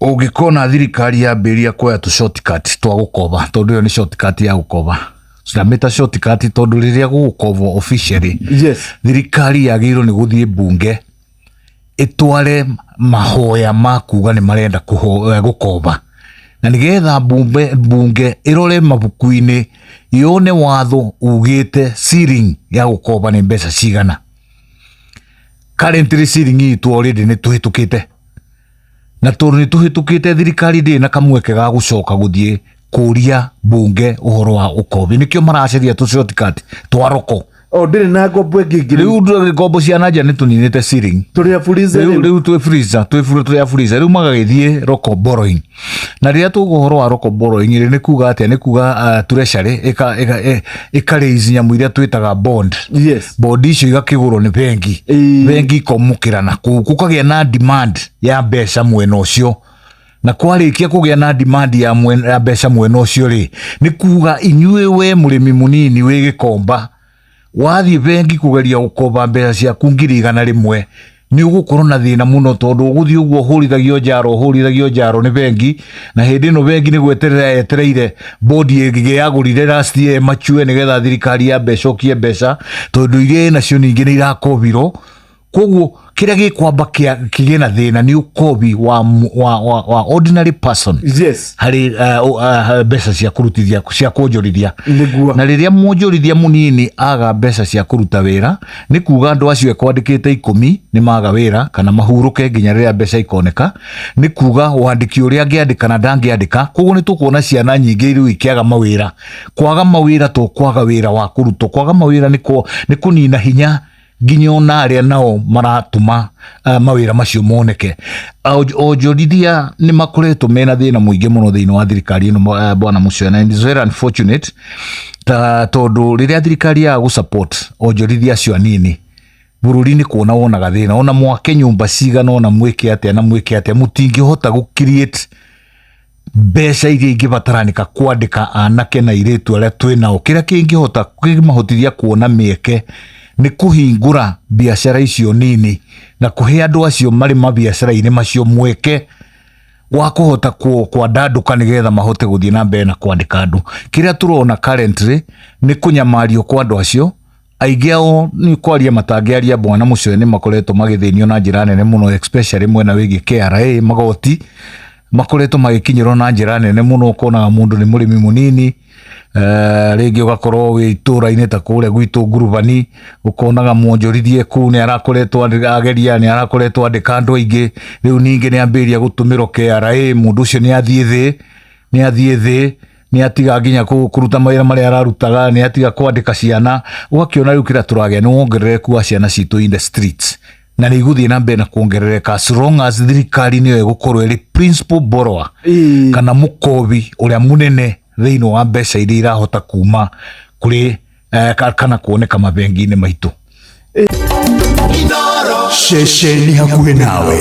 Ũngĩkona thirikari yambĩrĩria kuoya tũ shortcut twa gũkoba, tondũ ĩyo nĩ shortcut ya gũkoba, ndamĩta shortcut tondũ rĩrĩa gũgũkobwo officially, thirikari yagĩrĩirwo nĩ gũthiĩ mbunge ĩtware mahoya ma kuga nĩ marenda gũkoba, na nĩgetha mbunge ĩrore mabuku-inĩ yone watho ugĩte ceiling ya gũkoba nĩ mbeca cigana. Currently ceiling itũ already nĩ tũhĩtũkĩte, na tondũ nĩ tũhĩtũkĩte thirikari ndĩrĩ na kamweke ga gũcoka gũthiĩ kũria mbunge ũhoro wa ũkobi, nĩkĩo maracaria tũ shortcut twa roko. O ndĩrĩ na ngombo ĩngĩ ingĩ. Rĩu ngombo cia nanja nĩ tũninĩte ceiling. Tũrĩ a fuliza. Rĩu rĩu twĩ freezer, twĩ tũrĩ a freezer. Rĩu magagĩthiĩ local borrowing, na rĩrĩa tuga ũhoro wa local borrowing rĩ, nĩ kuga atĩa? Nĩ kuga treasury ĩka raise nyamũ iria twĩtaga bond. Bond icio igakĩgũrwo nĩ bengi. Bengi ikomũkĩra na kũu gũkagĩa na demand ya mbeca mwena ũcio, na kwarĩkia kũgĩa na demand ya mbeca mwena ũcio rĩ, nĩ kuga inyuĩ, we mũrĩmi mũnini wĩ gĩkomba, wathiĩ bengi kũgeria gũkomba mbeca ciaku 100,000, nĩ ũgũkorwo na thĩna mũno, tondũ ũgũthiĩ ũguo ũhũrithagio njaro, ũhũrithagio njaro nĩ bengi. Na hĩndĩ ĩno bengi nĩ gweterera yetereire bond ĩngĩ yagũrire last year machue, nĩgetha thirikari yambe ĩcokie mbeca, tondũ iria ĩnacio ningĩ nĩ irakobirwo. Koguo kĩrĩa gĩkwamba kĩgĩe na thĩna nĩ ũkobi wa ordinary person harĩ mbeca cia kũrutithia, cia kuonjorithia. Na rĩrĩa mwonjorithia mũnini aga mbeca cia kũruta wĩra, nĩ kuga andũ acio ekwandĩkĩte 10 nĩ maga wĩra kana mahurũke nginya rĩrĩa mbeca ikoneka. Nĩ kuga wandĩki ũrĩa angĩandĩka na ndangĩandĩka. Koguo nĩ tũkuona ciana nyingĩ rĩu ikĩaga mawĩra. Kwaga mawĩra to kwaga wĩra wa kũrutwo, kwaga mawĩra nĩ kũnina hinya nginya ona arĩa nao maratũma mawĩra macio moneke. Onjorithia nĩ makoretwo mena thĩna mũingĩ mũno thĩinĩ wa thirikari ĩno, bwana Musioya, and it's very unfortunate, ta tondũ rĩrĩa thirikari yaga gũ support onjorithia acio anini, bũrũri nĩ kuona wonaga thĩna. Ona mwake nyũmba cigana ona mwĩke atĩa na mwĩke atĩa, mũtingĩhota gũ create mbeca iria ingĩbataranĩka kwandĩka anake na airĩtu arĩa twĩ nao. Kĩrĩa kĩngĩhota kĩmahotithia kuona mĩeke nĩ kũhingũra biacara icio nini na kũhe andũ acio marĩ mabiacara-inĩ macio mweke wa kũhota kwandandũka, nĩgetha mahote gũthiĩ na mbere na kwandĩka andũ. Kĩrĩa tũrona currently nĩ kũnyamario kwa andũ acio. Aingĩ ao nĩ kwaria matangĩaria, bwana Musioya, nĩ makoretwo magĩthĩnio na njĩra nene mũno, especially mwena wĩgiĩ KRA, magoti makoretwo magĩkinyĩrwo na njĩra nene mũno. Ũkonaga mũndũ nĩ mũrĩmi mũnini, rĩngĩ ũgakorwo wĩ itũra-inĩ ta kũrĩa gwitũ Ngurubani, ũkonaga mwonjorithie kũu nĩ arakoretwo ageria, nĩ arakoretwo andĩka andũ aingĩ, rĩu ningĩ nĩ ambĩrĩria gũtũmĩrwo KRA. Mũndũ ũcio nĩ athiĩ thĩ, nĩ athiĩ thĩ, nĩ atiga nginya kũruta mawĩra marĩa ararutaga, nĩ atiga kwandĩka ciana. Ũgakĩona rĩu kĩrĩa tũragĩa nĩ wongerereku wa ciana citũ in the streets, na nĩ igũthiĩ na mbere na kuongerereka as long as thirikari nĩyo ĩgũkorwo ĩrĩ principal borrower kana mũkobi ũrĩa mũnene thĩinĩ wa mbeca iria irahota kuma kũrĩ kana kuoneka mabengi-inĩ maitũ. Ceceni hakuhĩ nawe.